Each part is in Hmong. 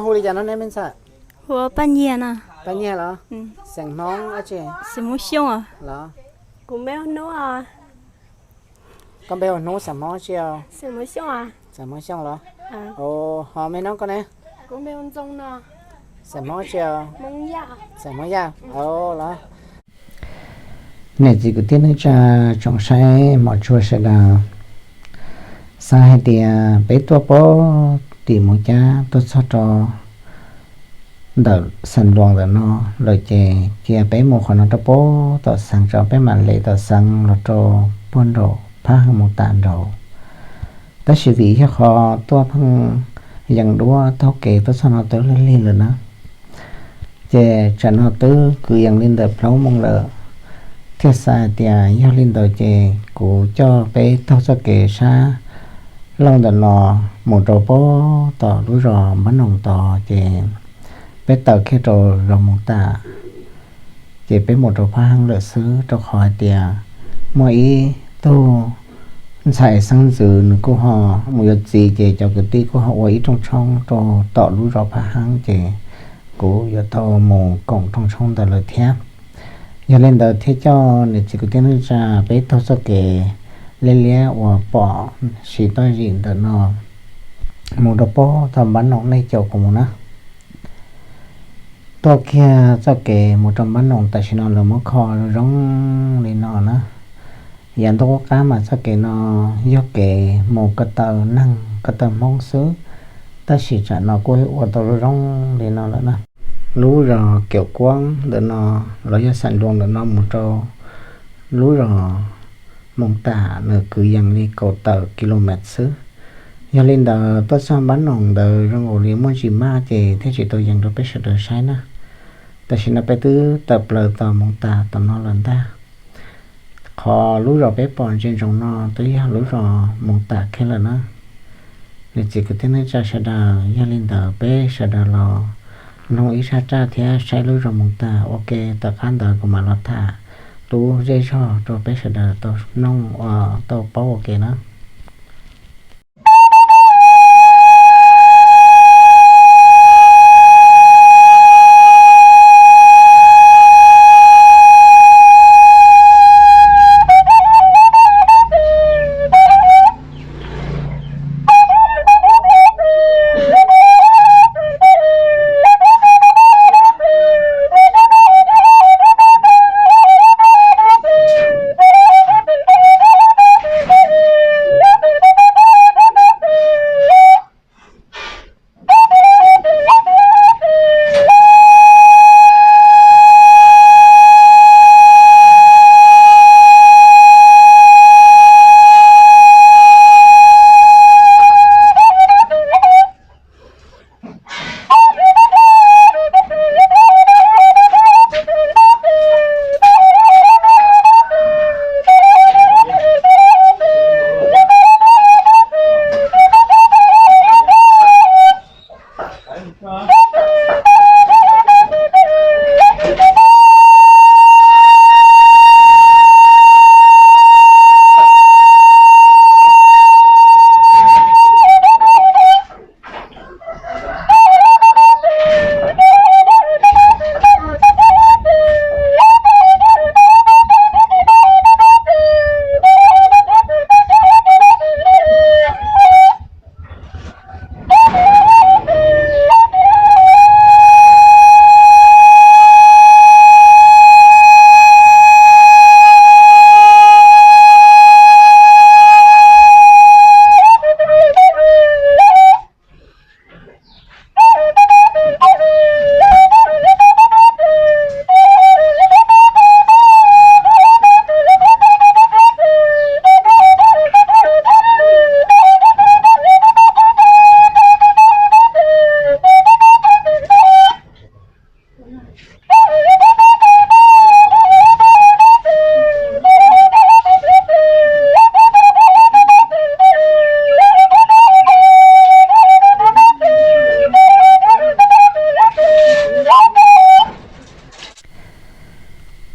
Hu li cas no nej me ntxhais? Hu ua Paj Nyiag no. Paj Nyiag los? Xeem Hmoob dab tsi? Xeem Hmoob Xyooj. Los? Kuv npe hu Hnub. Koj npe hu Hnub, xeem Hmoob dab tsi? Xeem Hmoob Xyooj los? Ho me no koj ne? Xeem Hmoob dab tsi? Xeem Hmoob Yaj los? Niam txiv kwv tij neej tsa tsoom saib hmov tshua sawv daws, xav hais tias peb tuaj pem tim Moos Cab tuaj txog rau ntawm Xeem Luas ntawm no lawm ces cia peb mus qhov no rau pem tom Xeev tso, peb mam li tom Xeev los rau puag nraum Phab Heev Moos Tas nraud. Tab sis vim yog qhov tuaj pheej yees duab taug kev tuaj txog no twb lig lig lawm na, ces tsam no twb kwv yees li ntawm plaub moos lawm, thiaj xav hais tias yog li ntawd ces kuv coj peb taug txoj kev sab laug ntawm no mus rau pem tom lub zos Npab Noos tod ces peb tawm kiag rau zos Moos Tas, ces peb mus rau Phab Heev lawm xwb, rau qhov hais tias muaj ib tug ntxhais xeeb ntxwv nws kuj ho mus yuav txiv, ces cov kwv tij kuj ho ua ib rooj tshoob rau tom lub zos Phab Heev, ces kuv yuav tau mus koom rooj tshoob ntawd lawm thiab. Yog li ntawd thiaj coj niam txiv kwv tij neej tsa peb taug txoj kev liab liab uas pom siv toj zim ntawm no mus rau pem tom Npab Noos nej caum kuv mus na. Tuaj kiag txoj kev mus rau Npab Noos tam sim no lawv muab kho zoo zoo li no na. Yav ntuj qub qab mas txoj kev no yog kev mus ko taw neeg ko taw Hmoob xwb, tab sis tsam no kuj ua tau zoo zoo li no lawm na. Lub zos Kiaum Kuab ntawm no los yog Xeem Luas ntawm no mus rau lub zos Moos Tas nws kwv yees li kaum tawm kilomev xwb. Yog li ntawd tuaj txog Npab Noos ntawd zoo nkaus li muaj ntsis maj ces thiaj tsis tau yees rau peb sawv daws saib na. Tam sim no peb twb tawm plaws tom Moos Tas tom no lawm ntag. Qhov lub zos peb pom ntsia ntsoov no twb yog lub zos Moos Tas kiag lawm na. Niam txiv kwv tij neej tsa sawv daws, yog li ntawd peb sawv daws los mloog ib zaj raj thiab saib lub zos Moos Tas ua ke, tom qab ntawd kuv mam los tham lub zej zog rau peb sawv daws tau mloog ua tau paub ua ke na.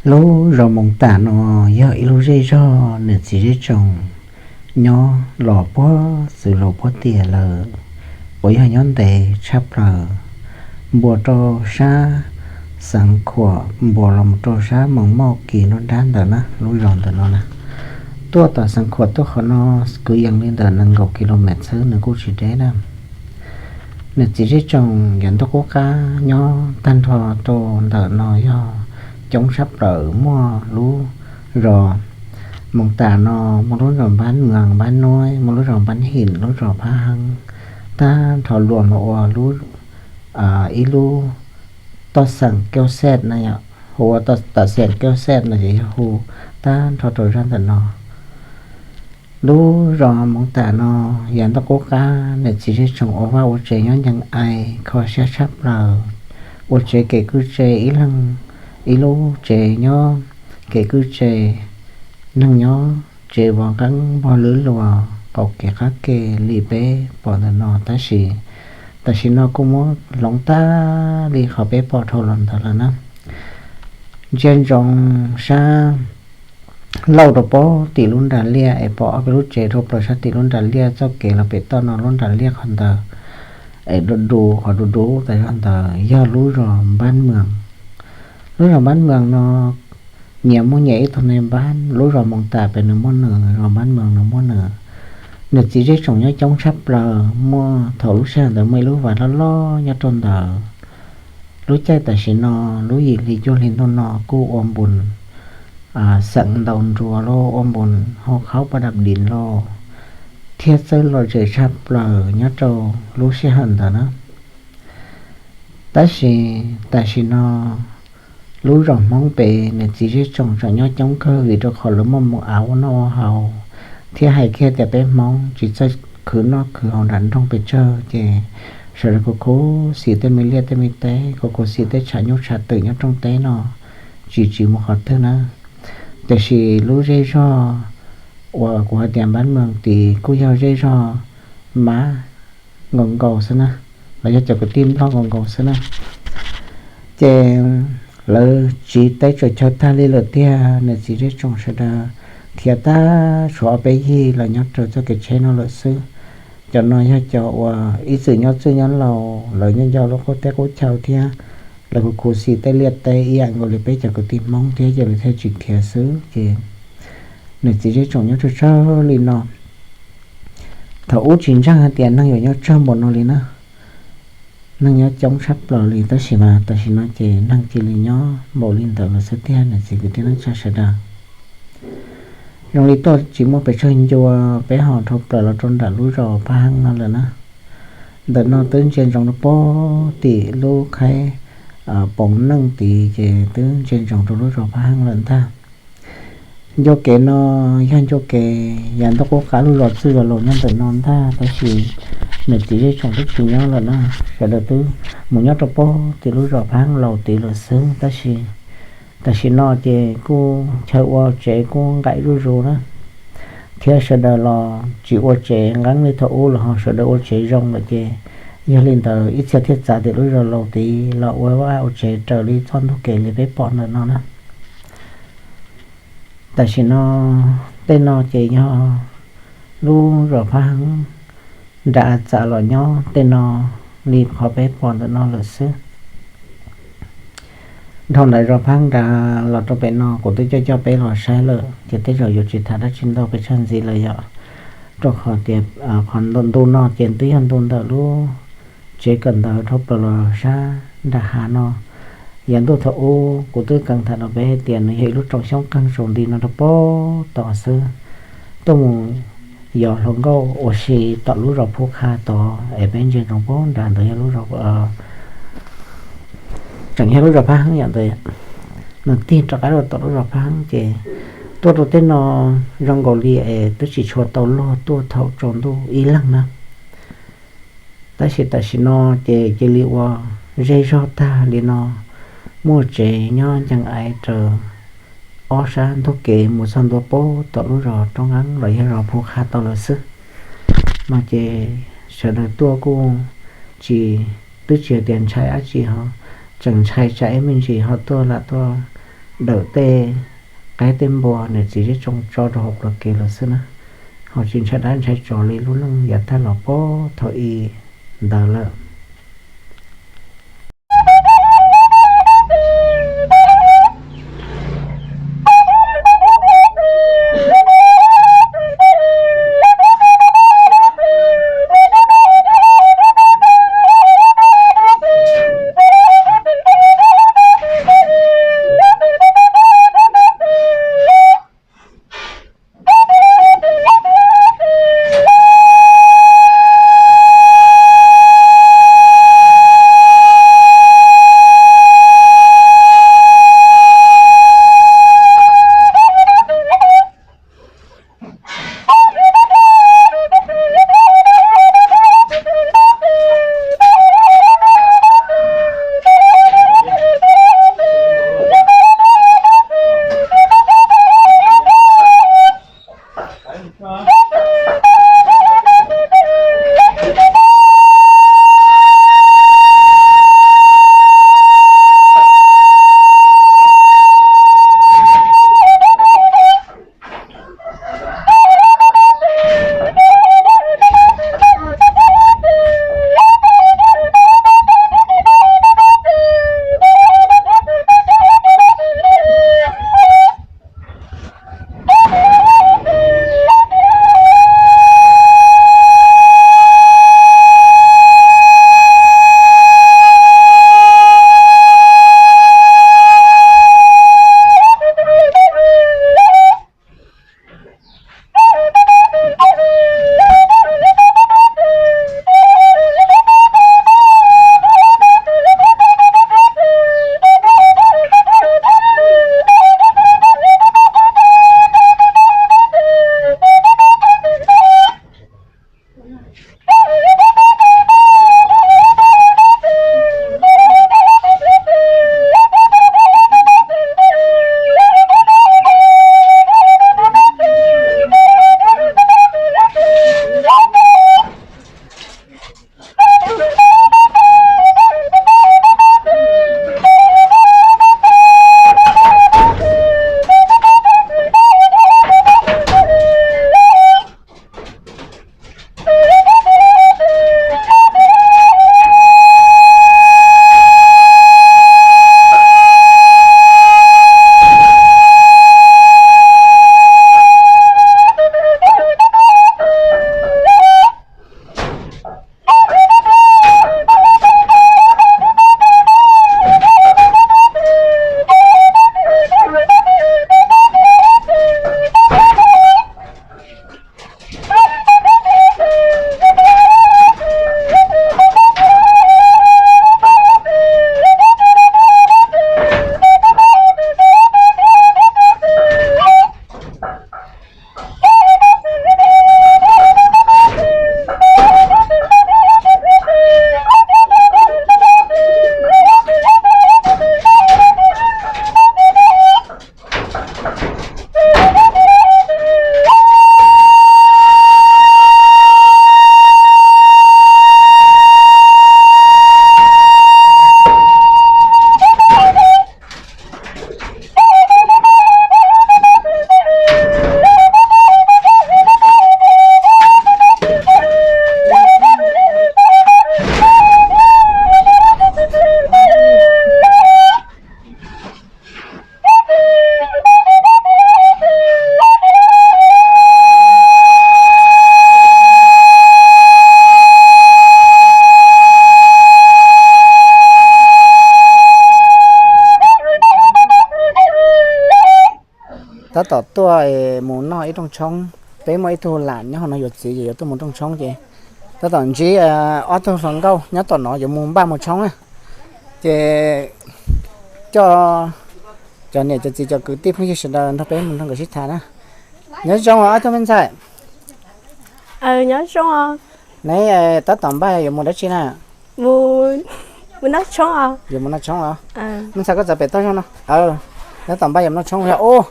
Lub zos Moos Tas no yog ib lub zej zog niam txiv zej tsoom nyob los puag txwv laus puag tiam lawm, uas yog nyob ntev tshaj plaws npuas rau sab Xeev Khuam, npuas los mus rau sab Moos Mauj Kis nruab nrab ntawm na, lub zos ntawm no na. Tuaj tom Xeev Khuam tuaj qhov no kwv yees li ntawm nees nkaum kilomev xwb, nws kuj tsis deb na. Nws txiv zej tsoom yav ntuj qub qab nyob tag nrho rau ntawm no yog coob tshaj plaws, muaj lub zos Moos Tas no, muaj lub zos Npab Mwas, Npab Nuab, muaj lub zos Npab Him, lub zos Phab Heeb, tag nrho luas mas ua lub, ib lub toj xeem Keo Xej na yom, hu ua toj xeem Keo Xej no ces yog hu tag nrho rau zaj ntawm no. Lub zos Moos Tas no, yav ntuj qub qab nws txiv zej tsoom ua vaj ua tsev nyob ncees ai kho siab tshaj plaws, ua tsev kev kwj tse ib leeg ib lub tsev nyob, kev kwj tse neeg nyob tsev vov nqeeb npog lwb luas qaum kev qab ke li peb pom ntawm no, tab sis tam sim no kuj muab hloov tag li qhov peb pom dhau los ntawd lawm na. Ntsia ntsoov sab lauj rau pem tim lub nram liaj es pom ob peb lub tsev dhau plaws sab tim lub nram liaj, txoj kev los pem toj no lub nram liaj qhov ntawd es du du, qhov du du tas zog ntawd yog lub zos Npab Mwas. Lub zos Npab Mwas no nyias muaj nyias ib tug npe Npab, lub zos Moos Tas pem nws muaj nws, zos Npab Mwas nws muaj nws. Nws txiv zej tsoom nyob coob tshaj plaws, muaj thaum lub sij hawm ntawd muaj ib lub vas loj loj nyob rau ntawd. Lub caij tam sim no, lub yim hli cuaj hli ntuj no kuj ua npus xeem ntaus nruas los, ua npus hau khaub paj dam dim los, thiab txawj lom zem tshaj plaws nyob rau lub sij hawm ntawd na. Tab sis tam sim no lub zos Hmoob pem nws txiv zej tsoom tseem nyob coob kawg vim rau qhov lawv muaj mus av ua noj ua haus, thiab hais kiag tias peb Hmoob tsis txawj khwv noj khwv haus nram nroog pes tsawg ces sawv daws khuv khuv xim tej me liaj tej me teb, khuv khuv xim tej tshav nyuj tshav twm nyob rooj teb no tsis tsiv mus qhov twg na. Tiam sis lub zej zog uas kuv hais tias Npab Mwas tid kuj yog zej zog Npab nkaus nkaus xwb na, los yog cov kwv tij Nplog nkaus nkaus xwb na. Ces lawv tsiv teb tsuas chaw tag li lawm tiag, nws txiv zej tsoom sawv daws khiav tag tshuav ob peb yig los nyob rau txoj kev tsheb no lawm xwb. Cov no yog cov uas ib txwm nyob txwj nyob laus, lawv nyob nco lub qub teb qub chaw thiab lawv khuv khuv xim tej liaj teb ib yam nkaus li peb cov kwv tij Hmoob thiab ces lawv thiaj tsis khiav xwb ces nws txiv zej tsoom nyob tsawg tsawg li no. Thaum ub tsis ntseeg hais tias neeg yuav nyob tsawg npaum no li na, neeg nyob coob tshaj plaws li, tab sis mas tam sim no ces neeg cia li nyob npaum li ntawd lawm xwb tiag, nws txiv kwv tij neej tsa sawv daws. Zoo li tuaj tsis muaj pes tsawg ncua, peb ho dhau plaws los rau nram lub zos Phab Heeb no lawm na. Ntawm no twb ntsia ntsoov rau pem tim lub khaib Poov Neej tid ces twb ntsia ntsoov rau lub zos Phab Heeb lawm ntag. Ncua kev no yog ncua kev yav ntuj qub qab lub zos txwj zos laus nyob ntawm no ntag, tab sis nws txiv zej tsoom twb tsis nyob lawm na, sawv daws twb mus nyob rau pem tim lub zos Phab Heeb laus tid lawm xwb, tab sis tam sim no ces kuj chaw ua tsev kuj nqaim zuj zus na, thiab sawv daws los tsis ua tsev nqeeb li thaum ub los ho sawv daws ua tsev zoo lawm ces yog li ntawd ib txhia thiaj txav tias lub zos laus tid los ua vaj ua tsev raws li txoj ntug kev li peb pom ntawm no na. Tam sim no tej no ces yog lub zos Phab Heeb nram txav los nyob tej no li qhov peb pom ntawm no lawm xwb. Dhau ntawm zos Phab Heeb nram los rau pem no kuv twb coj coj peb los saib lawm ces tej zaum yuav tsis tham dab tsi ntau pes tsawg ntxiv lawm yom, rau qhov tias qhov ntu no ces twb yog ntu ntawm lub tsev kawm ntawv dhau plaws los sab nram hav no. Yav ntuj thaum ub kuv twb kheev tham rau peb hais tias nws yog ib lub tsoom xyoob qeeg zaum nti no rau pem tod xwb, tuaj mus yos hluas nkauj ua si tom lub zos Phu Qha tod es peb ntsia ntsoov pem nram ntawd yog lub zos, tseem yog lub zos Phab Heeb yom ntawd. Nws tig rov qab rau tom lub zos Phab Heeb ces tuaj rau tej no zoo nkaus li es twb tsis tshua tau luag tuaj thaum tsaus ntuj ib leeg na. Tab sis tam sim no ces cia li ua zej zog tag li no, muaj tsev nyob ncees aiv raws ob sab ntug kev mus txog ntua pem tom lub zos Roob Nqeeb los yog zos Phu Qha tau lawm xwb. No ces sawv daws tuaj kuj tsis, twb tsis hais tias ntshai dab tsi ho, tseem ntshai tsam ib me ntsis ho tuaj lam tuaj dawm tej qaib tej npua nws txiv zej tsoo tso rau hauv plawv kev lawm xwb na, ho tsis ntshai dab ntshai tsov li lub neej yav tag los pem thaum i ntawd lawm. tab tom tuaj mus noj ib rooj tshoob. Peb muaj ib tug lam nyob hauv no yuav txiv ces yuav tuaj mus rooj tshoob ces tab tom ntsib ob tug hluas nkauj nyob tom no yuav mus npaj mus tshoob na. Ces coj cov niam cov txiv cov kwv tij phooj ywg sawv daws nrog peb mus nrog nkawd sib tham na. Nyob zoo os ob tug me ntxhais. Neb tab tom npaj yuav mus dab tsi na? Yuav mus noj tshoob los? Me ntxhais koj txawm pem toj zog no. Tab tom npaj yuav mus noj tshoob yog ub.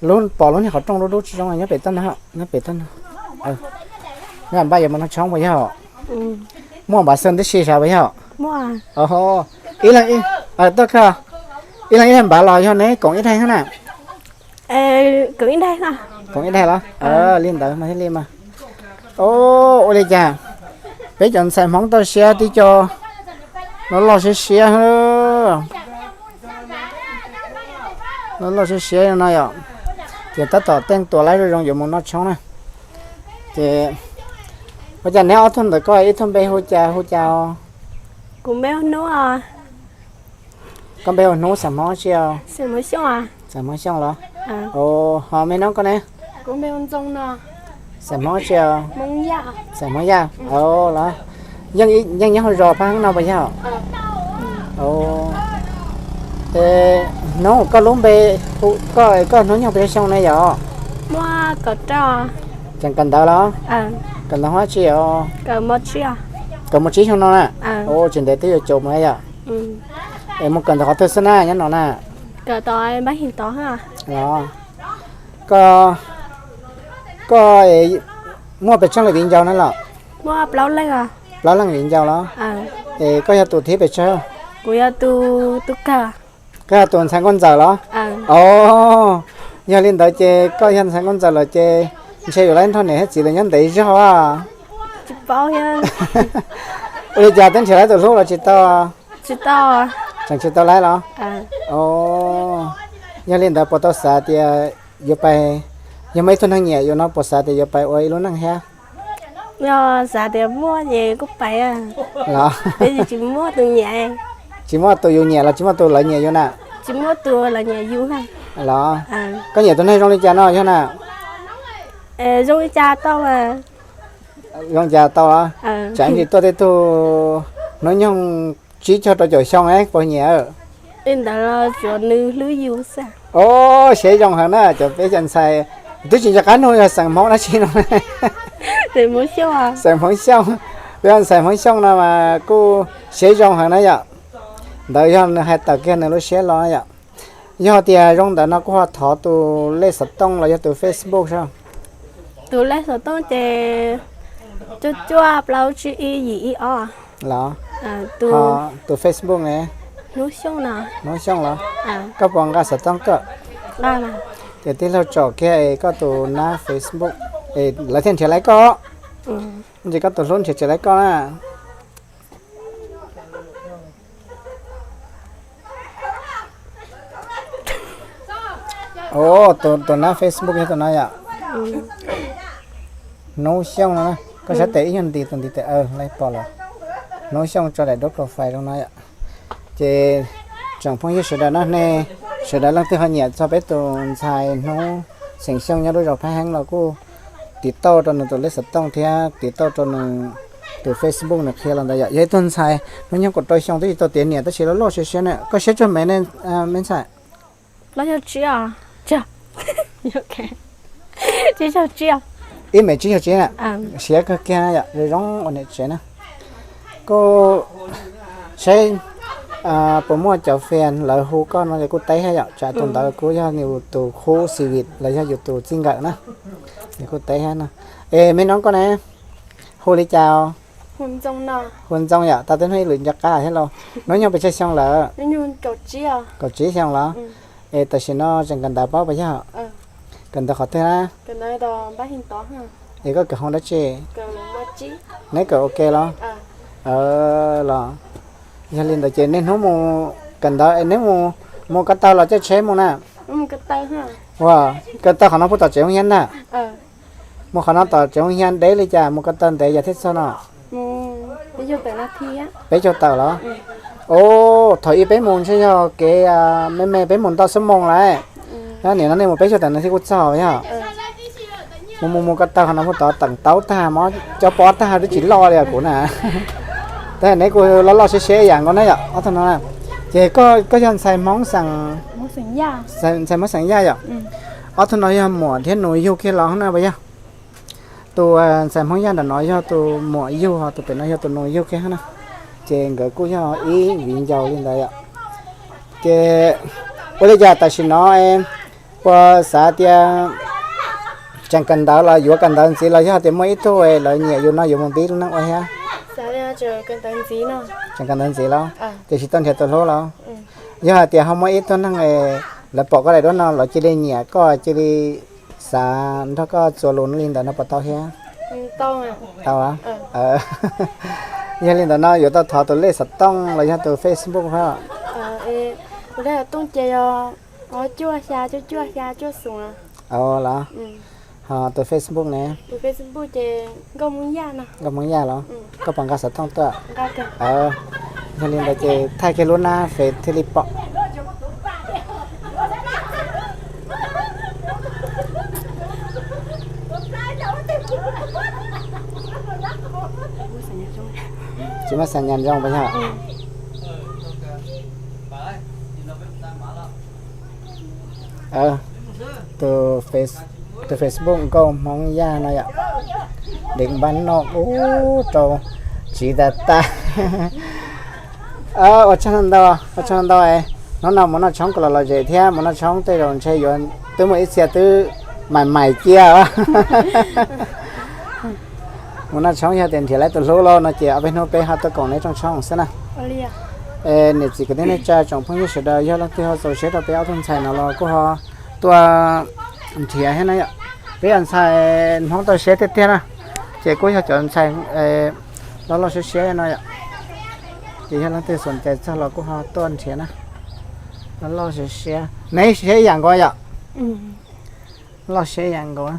Lub pom lub niag qhov rooj dub dub tsis zoo nyob pem toj no, nyob pem toj no. Npaj yuav mus noj tshoob puas yog? Muaj npav xwb tib si sav puas yog? Ib leeg, toj kawg, ib leeg ib daim npav los yog neb koom ib daim na? Koom ib daim los? Li ntawd mas thiaj li mas. Ua li cas peb cov ntxhais Hmoob toj siab tib co loj loj siab siab, loj loj siab siab no yom. Ces tab tom teej tuam laib zoo zoo yuav mus noj tshoob na. Ces ua cas neb ob tug ntawm koj ib tug npe hu cas hu cas? Koj npe hu Hnub, xeem Hmoob tsi? Xeem Hmoob Xyooj los? Ho me noob koj ne? Xeem Hmoob tsi? Xeem Hmoob Yaj los? Yeej nyob hauv zos Phab Heeb no puas yog? Hnub, koj lub npe, koj Hnub nyoog pes tsawg xyoo ne yom? Tseem kawm ntawv los? Kawm ntawv hov tsi os? Kawm mos tsib xyoo no na. Tsis ntev twb yuav caum mus yom. Es mus kawm ntawv qhov twg xwb na nyob no na? Koj, koj muaj pes tsawg leej viv ncaus na los? Plaub leej viv ncaus los? Es koj yog tus thib pes tsawg? Koj yog tus ntxhais nkauj ntxawm los? Os, yog li ntawd ces koj yog ntxhais nkauj ntxawm lawm ces ntshe yuav laib nrog niam thiab txiv lawv nyob ntev zog. Ua li cas twb nrhiav laib tus hlub los tsis tau? Tseem tsis tau laib los? Yog li ntawd puas tau xav tias yuav pais, yog muaj ib tug neeg nyiam yus no puas xav tias yuav pais ua ib lub neej thiab? Xav tias muaj ces kuj pais. Los? Tsis muaj tus yus nyiam los tsis muaj tus lawv nyiam yus na? Tsis muaj tus lawv nyiam yus. Los? Koj nyiam tus neeg zoo li cas no yog na? Zoo li cas tau. Zoo li cas tau los? Tsam ntsis tuaj tej tug hnub nyoog tsib caug rau caum xyoo puas nyiam? Li ntawd los tsuav nws hlub yus xwb. Os, siab zoo heev na cov peb cov ntxhais. Twb tsis nco qab nug yog xeem Hmoob dab tsi no. Xeem Hmoob Xyooj. Peb ntxhais Hmoob Xyooj no mas kuj siab zoo heev na yom. Ntawd yog nws hais tawm kiag nws lub siab los yom. Yog tias zoo ntawd no kuj ho thov tus lej xov tooj los yog tus Facebook saib. Tus lej xov tooj ces cuaj cuaj plaub tsib ib yim ib ob. Los? Tus Facebook ne? Hnub Xyooj los? Koj puas nqa xov tooj koj? Ces tij laug tsom kiag es koj tus nab Facebook es lawv thiaj nrhiav laib koj. Ntsis koj tus hlub nrhiav tsis laib koj na. Tus nab Facebook yog tus no yom. Hnub Xyooj no, koj saib tes ib nyuag nti tus ntiv tes, laib pom lawm. Hnub Xyooj tso daim dub profile zoo no yom. Ces tsoom phooj ywg sawv daws no ne, sawv daws leej twg ho nyiam txog peb tus ntxhais Hnub xeem Xyooj nyob lub zos Phab Heeb los kuj tiv tauj rau nws tus lej xov tooj thiab tiv tauj rau nws tus Facebook nws qhia los ntawd yom. Yog ib tug ntxhais hnub nyoog kaum rau xyoo twb tsis tau tiav niam tab sis loj loj siab siab na. Koj siab txog me ne, me ntxhais? Plaub caug tsib os. Tsib caug tsib. Ib mev tsib caug tsib na. Siab kawg kiag yom, zoo zoo ua niam tsev na. Kuj saib puas muaj cov fans lawv hu koj no ces kuj teb thiab yom, tsam tus ntawd kuj yog yus tus khub xi vim los yog yus tus txij nkawm na. Kuj teb thiab no. Es me noob koj ne, hu li cas? Hu Ntxoo yom, tau tej hnub ib lwm nco qab thiab lauj. Hnub nyoog pes tsawg xyoo lawm? Kaum tsib xyoo los? Es tam sim no tseem kawm ntawv paub puas yog? Kawm ntawv qhov twg na? Es koj kawm hoob dab tsi? Neb kawm ua ke los? Los yog li ntawd ces niaj hnub mus kawm ntawv es neb mus, mus ko taw los caij tsheb mus na? Ua, ko taw qhov no puag tom tsev Hoob Hiab ntag. Mus qhov no tom tsev Hoob Hiab deb li cas mus ko taw ntev yog thiaj txog no? Peb caug tawm los? Os, thaum ub peb mus ntshe yog kev me me, peb mus ntau xuab moos lawm. Nim no nej mus peb caug tawm no thiab kuj txog yog. Mus mus mus ko taw qhov no mus tod teem taub tag mov cov pob tag twb tsis loj li kuv na. Tab neb kuj loj loj siab siab ib yam nkaus na yom ob tug no. Ces koj yog ntxhais Hmoob xeem, ntxhais Hmoob xeem Yaj yom. Ob tug no yog muam thiab nus yug kiag los na puas yog? Tus ntxhais Hmoob Yaj nram no yog tus muam yug, ho tus pem no yog tus nus yug kiag na. Ces nkawd kuj yog ib viv ncaus li ntawd yom. Ces ua li cas tam sim no puas xav tias tseem kawm ntawv los yuav kawm ntawv ntxiv los yog tias muaj ib tug lawv nyiam yus no yuav mus pib lub neej ua thiab? Tseem kawm ntawv ntxiv los? Ces tsis tau nrhiav tus hlub los? Yog hais tias ho muaj ib tug neeg lawv pom koj daim duab no lawv cia li nyiam koj cia li xav nrog koj txuas lus li ntawd no puas tau thiab? Tau. Yog li ntawd no yuav tau thov tus lej xov tooj los yog tus Facebook hab. Los, ho tus Facebook ne? Nkauj Hmoob Yaj los? Koj puas nqa xov tooj tuaj? Yog li ntawd ces thaij kiag lub nab fem thiaj li pom. Tsis muaj xas nyas zoo puas yog? Tus Facebook Nkauj Hmoob Yaj no yom. Deev npab noj ub rau tsiv tas tas. Ua tsaug ntau, ua tsaug ntau. Hnub no mus noj tshoob kuj los lom zem thiab, mus noj tshoob tej zaum ntshe yuav twb muaj ib txhia twb mais mais cia. Mus noj tshoob yog tias nrhiav lawv tus hlub lauj no ces ob peb hnub peb ho tuaj koom neb rooj tshoob xwb na. Niam txiv kwv tij neej tsa tsoom phooj ywg sawv daws yog leej twg ho txaus siab rau peb ob tug ntxhais no los kuj ho tuaj nrhiav thiab na yom. Peb yog ntxhais Hmoob tau siab tiag tiag na, ces kuj yog cov ntxhais loj loj siab siab no yom. Ces yog leej twg xom cais txog los kuj ho tuaj nrhiav na. Loj loj siab siab, neb siab ib yam nkaus yom. Loj siab ib yam nkaus,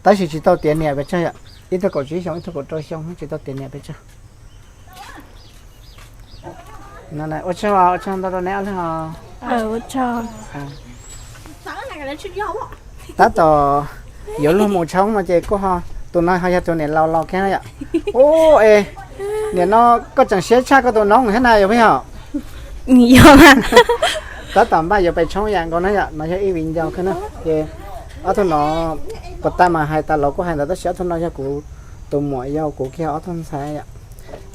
tab sis tsis tau tiav niam pes tsawg yom. Ib tug kaum tsib xyoo ib tug kaum rau xyoo tsis tau tiav niam pes tsawg. Ua tsaug, ua tsaug ntau rau neb ob leeg os. Tab tom yuav luag mus tshoob no ces kuj ho, tus no ho yog tus niam laus laus kiag na yom. Ub, es nim no koj tseem siab tshaj koj tus noob thiab na yog puas yog? Tab tom npaj yuav pais tshoob yam nkaus na yom, no yog ib viv ncaus kawg na. Ces ob tug no puas tau mas hais tas los kuj hais ntawd tab sis ob tug no yog kuv tus muam yog kuv kiag ob tug ntxhais yom.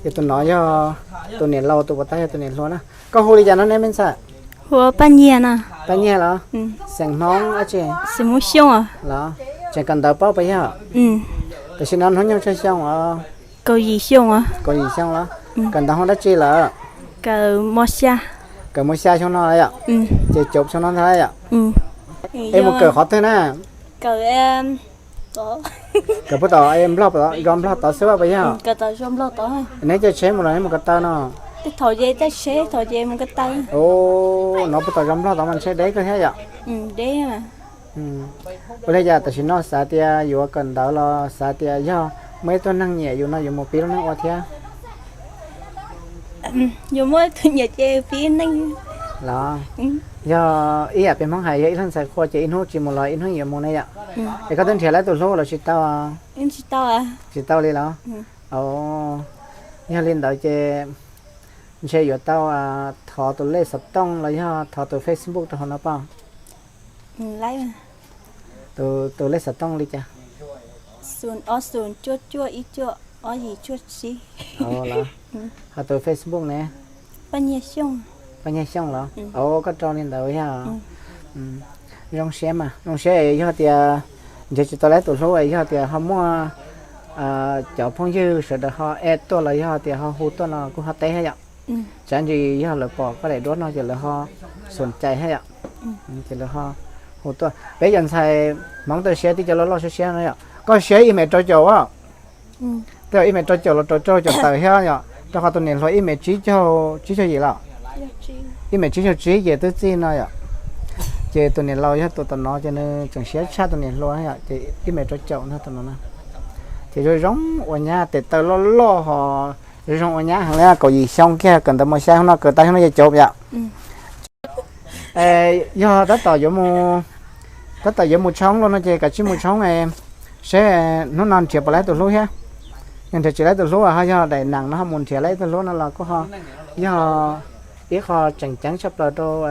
Ces tus no yog tus niam laus, tus puas tau yog tus niam hluas na. Koj hu li cas no ne me ntxhais? Hu ua Paj Nyiag no. Paj Nyiag los? Xeem Hmoob dab tsi? Xeem Hmoob Xyooj los? Tseem kawm ntawv paub puas yog? Tam sim no hnub nyoog tsawg xyoo os? Kaum yim xyoo os. Kaum yim xyoo los? Kawm ntawv hoob dab tsi lawm? Kawm mos xya. Kawm mos xya xyoo no lawm yom? Ces caum xyoo no ntag yom? Es mus kawm qhov twg na? Kawm puag tom Nplog, zos Nplog tod xwb puas yog? Neb caij tsheb mus los neb mus ko taw no? Nov puag tom zos Nplog tod mas ntshe deb kawg thiab yom? Ua li cas tam sim no xav tias yuav kawm ntawv los xav tias yog muaj ib tug neeg nyiam yus no yuav mus pib lub neej ua thiab? Yuav muaj ib tug nyiam ces pib neej. Los, yog ib yam peb Hmoob hais yog ib leeg ntxhais qhua ces ib hnub tsis mus los ib hnub yuav mus ne yom. Es koj twb nrhiav lawv tus hlub los tsis tau? Tsis tau. Tsis tau li los? Yog li ntawd ces ntshe yuav tau thov tus lej xov tooj los yog thov tus Facebook rau hauv no pom. Tus lej xov tooj li cas? Ob xoom cuaj cuaj ib cuaj ob yim cuaj tsib. Ho tus Facebook ne? Paj Nyiag Xyooj los? Koj rau li ntawd yog. Zoo siab mas, zoo siab yog tias nrhiav tsis tau lawv tus hlub, yog tias ho muaj cov phooj ywg sawv daws ho add tuaj los yog tias ho hu tuaj no kuj ho teb thiab yom. Tsam ntsis yog lawv pom koj daim duab no ces lawv ho xoom cais thiab yom. Ces lawv ho hu tuaj. Peb cov ntxhais Hmoob tau siab tib co loj loj siab siab no yom. Koj siab ib mev rau caum a? Tej zaum ib mev rau caum los rau caum tawm thiab yom, rau qhov tus niam hluas ib mev tsib caug, tsib caug yim los? Ib mev tsib caug tsib ces twb txij no yom. Ces tus niam laus yog tus tom no ces nws tseem siab tshaj tus niam hluas yom, ces ib mev rau caum ntag tus no na. Ces zoo zoo ua nyab, tes taw loj loj ho zoo zoo ua nyab heev li, kaum yim xyoo kiag, kawm ntawv mos xya xyoo no, kawm tas xyoo no ces caum yom. Yog tab tom yuav mus Tab tom yuav mus tshoob los no ces kav tsij mus tshoob seb hnub no nrhiav puas tau tus hlub thiab. Yog nrhiav tsis tau tus hlub ho yog daim neem no ho mus nrhiav tau tus hlub no los kuj ho yog ib qho tseem ceeb tshaj plaws rau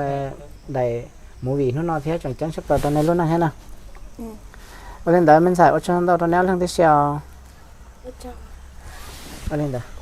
daim movie hnub no thiab tseem ceeb tshaj plaws rau nej lub neej thiab na. Ua li ntawd me ntxhais ua tsaug ntau rau neb ob leeg tib si os. Ua li ntawd.